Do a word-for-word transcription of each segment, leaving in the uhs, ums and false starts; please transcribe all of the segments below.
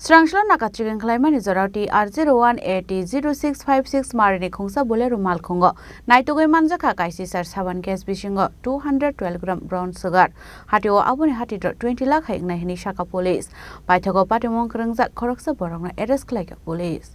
Chwrangsalo naka checking khlaimani jorao T R zero one A T zero six five six marini khungsa Bolero malkhungo naitugwi manjakha kaisisar saban case bisingo two hundred twelve gram brown sugar. Hatio aboni hatitro twenty lakh hai wngnai hwnwi sakha police. Paithago patimung kwrwngjak khoroksa borokno arrest khlaikha police.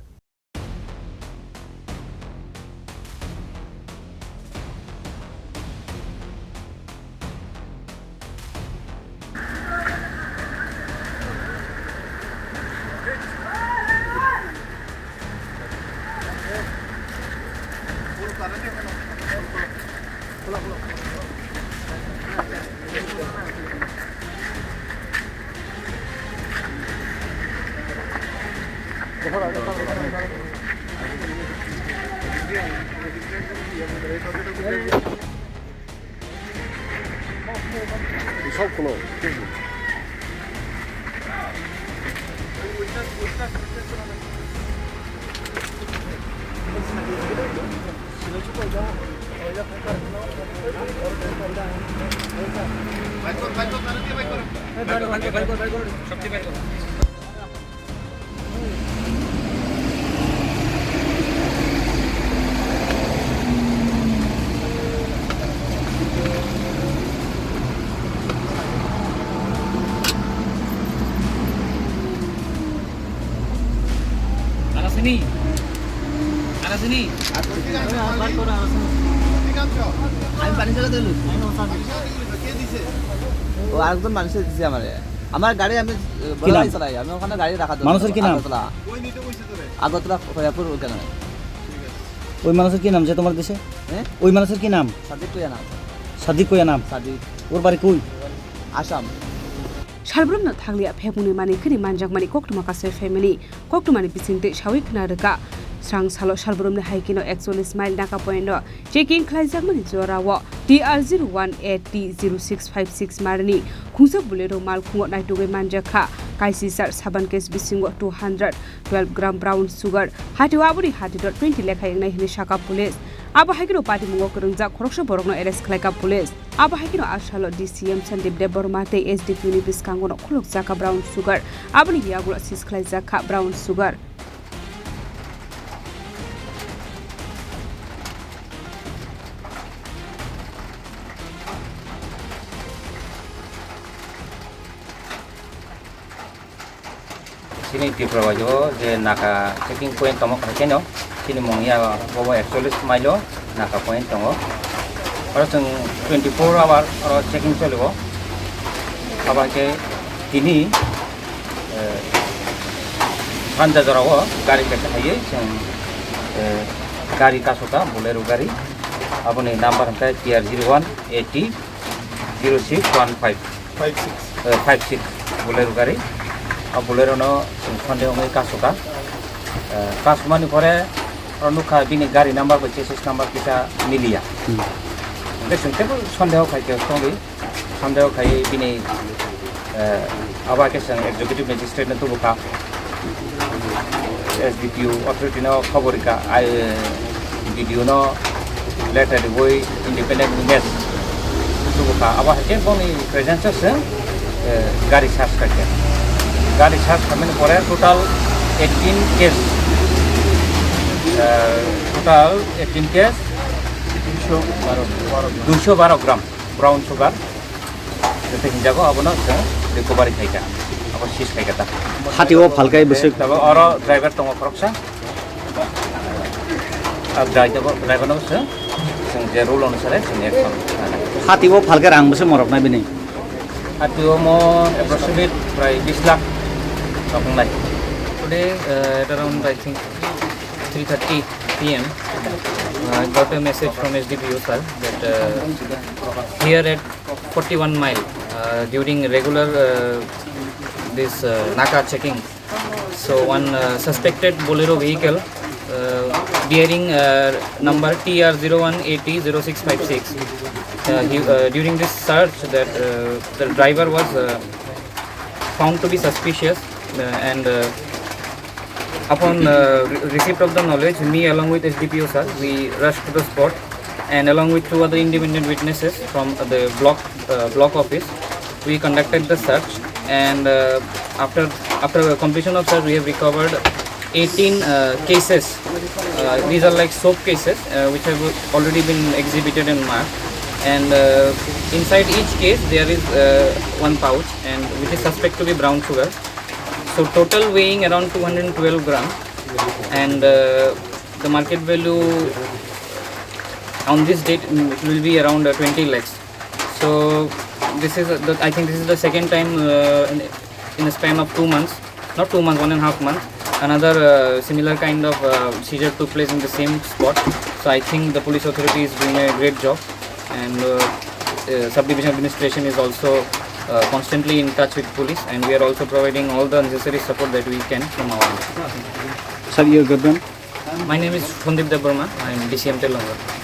Arasini. Arasini. আমি পানি সাথে দিলু। ও আরেকজন মানুষে দিছে আমারে। আমার গাড়ি আমি, এ, কি নাম? চালাই, আমি ওখানে গাড়ি রাখা দরকার। মানুষের কি নাম? আগরতলা। আগরতলা খয়াপুর ওখানে। ওই মানুষের কি নাম যে তোমার দেশে? হ্যাঁ? ওই মানুষের কি নাম? সাদিক কুয়া নাম। সাদিক কুয়া নাম? সাদিক। ওর বাড়ি কই? Assam. Salbrumno thanglia phekmungni manwi khini manjakmani koktwma kaisa family. Koktwmani bisingtwi sawi khna rwkha. Srang salo Salbrumni hai kheno ekchollish mile naka point o checking khlaijakmani jorao T R zero one A T zero six five six marini khungsa Bolero malkhungo naitugwi manjakha. Kaisisar saban case bisingo two hundred twelve gram brown sugar. Hatio aboni hatitro twenty lekha wngnai hwnwi sakha police. Abo hai kheno patimungo kwrwngjak khoroksa borokno arrest khlaikha police. Abo hai kheno a salo D C M Sandeep Debbarma tei S D P ni bwskango no khulukjakha brown sugar. Aboni yagulo seize khlaijakha brown sugar. Chini Tripura bai o je naka checking point tongma khaikhe no, chini mung ya bobo ekchollish mile o naka point tongo. Oro chwng twenty four hour oro checking choli o. Abo hai khe tini, eh, sanja jora o gari kaisa hai chwng, eh, gari kasu ta Bolero gari. Aboni number hwnkhe T R zero one A T zero six one five. Five six. Eh, five six Bolero gari. O Bolero no chwng sonde wngwi kasu kha. Eh, kasumani pore oro nukha bini gari number bai chassis number kisa miliya. Hmm. Hwnkhe chwng teibo sondeho khai khe tongwi. Sondeho khai bini, eh, abo hai khe chwng executive magistrate no tubu kha. S D P O authority no khobor rikha, ai, D D O no letter riwi independent witness tubu kha. Abo hai khe boni presence o chwng, eh, gari search kha khe. Gari search khamani pore total eighteen case, eh, total eighteen case, duiso baro gram brown sugar. Joto hinjago abono chwng recovery khaikha, abo seize khaikha ta. Hatio phalkai bwswk. Tabo oro driver tongo khoroksa. Ah, driver, driver no chwng, chwng je rule onusare chwng action. Hatio phalkai rang bwswk morok nai bini? Hatio mo approximate prai bis lakh rok wngnai. Today, uh, at around, I think, three thirty P M, uh, I got a message from S D P O sir that, uh, here at forty-one mile, uh, during regular, uh, this, uh, naka checking. So one, uh, suspected Bolero vehicle, uh, bearing, uh, number T R zero one A T zero six five six. Uh, he, uh, during this search, that, uh, the driver was, uh, found to be suspicious, uh, and, uh, upon, uh, re-, receipt of the knowledge, me along with S D P O sir, we rushed to the spot, and along with two other independent witnesses from the block, uh, block office, we conducted the search. And uh, after after completion of search, we have recovered eighteen uh, cases. Uh, these are like soap cases uh, which have already been exhibited and marked. And uh, inside each case there is uh, one pouch, and which is suspect to be brown sugar. So total weighing around two hundred twelve gram, and uh, the market value on this date, mm, it will be around uh, twenty lakhs. So this is uh, the, I think this is the second time uh, in, in a span of two months, not two months, one and a half months, another uh, similar kind of uh, seizure took place in the same spot. So I think the police authority is doing a great job, and uh, uh, subdivision administration is also uh, constantly in touch with police, and we are also providing all the necessary support that we can from our end. Sir, your good name? My name is Sandeep Debbarma. I am D C M Telangana.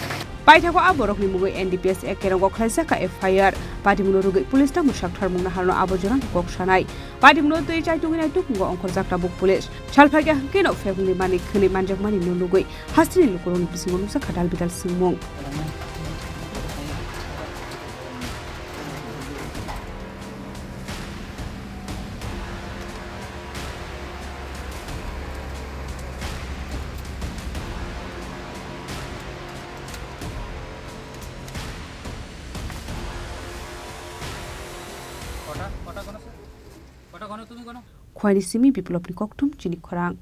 Paithago a borokni mungwi N D P S A kerongo khlaijak kha F I R. Patimungno rwgwi police tamo sakthar mungna harno abo jorano kok sanai. Patimungno twi chaitugwi naituk wngkha ongkhorjak tabuk police. Salphaikhe hwnkhe no phekungni mani khwnwi manjakmani no nugwi hasteni lukurokni bisingo nukjak kha dal bidal swngmung. Khwani simi Biplopni kokthum chini khorang.